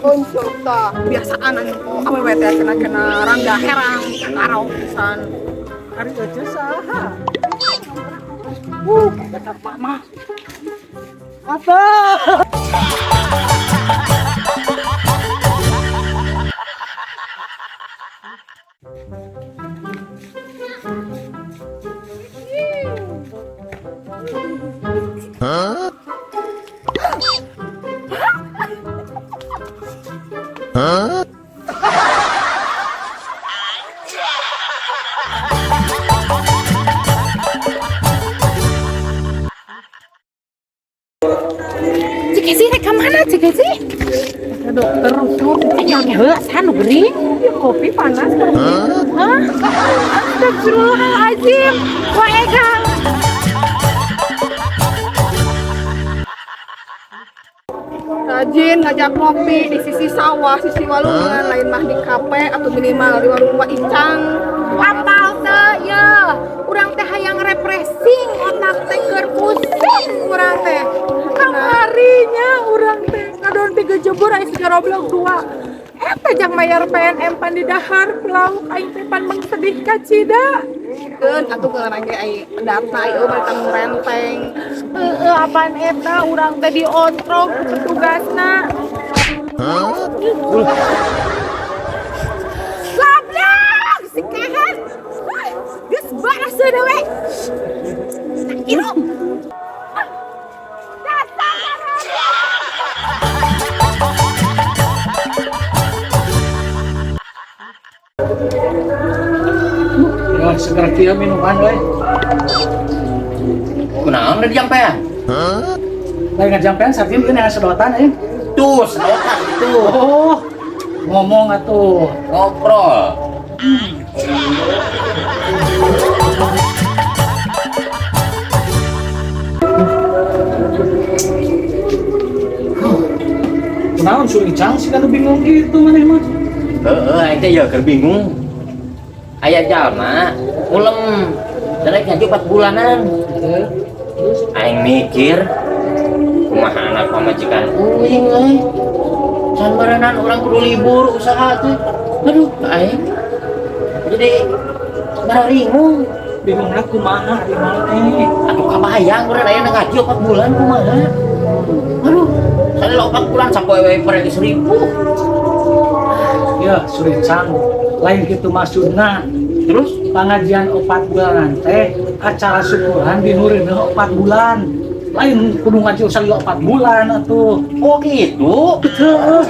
Muncul tah biasaan anu awewe teh kena-kena rangga herang karau pisan. Ari aja saha? Kata Pak mah. Apa? Cik Esi rek ka mana, Cik Esi? Dokter tuh. Jangan heula san nu gering. Kopi panas kan? Hah? Astagfirullahalazim. Wa Eka. Rajin ngajak ngopi di sisi sawah, sisi walungan, lain mah di kafe atau minimal di warung Wa Icang. Apal teu ye. Urang teh hayang refreshing, otak teh keur pusing urang teh. Kamarinya urang teh ngadon tiga jebur aya siga roblok dua. Eta jang mayar PNM pan di dahar lauk aing teh pan mengsedih kacida. Keun atuh ngeunaan ge ai data ieu mah tanggung renteng. Heeh, apaan eta urang teh diontrog ku petugasna. Goblok, si kehet. Geus baras dewe. Irung. Datang Ya, segera kia minuman we. Kunaon udah dijampean? Lain ngajampean sartin ieu yang sedotan euy. Tuh, sedotan tuh. Oh, ngomong atuh. Ngobrol. Kunaon Suricang sih kan bingung gitu maneh mah. Heeh, aing teh ya keur bingung. Aya jalma ulem. Rek ngaji 4 bulanan. Heeh. Aing mikir kumaha anak pamajikan uing euy. Can berenang urang kudu libur usaha teh. Aduh, aing. Jadi bararingung. Bingungna kumaha di maneh. Atuh kabayang urang aya ngaji 4 bulan kumaha. Aduh, saya 4 bulan sapoe we pergi 1000. Ya, Suricang lain kitu maksudna. Terus Pengajian 4 bulanan teh acara syukuran di nureuneuh 4 bulan. Lain kudu ngaji salila 4 bulan atuh. Oh gitu. Heeh.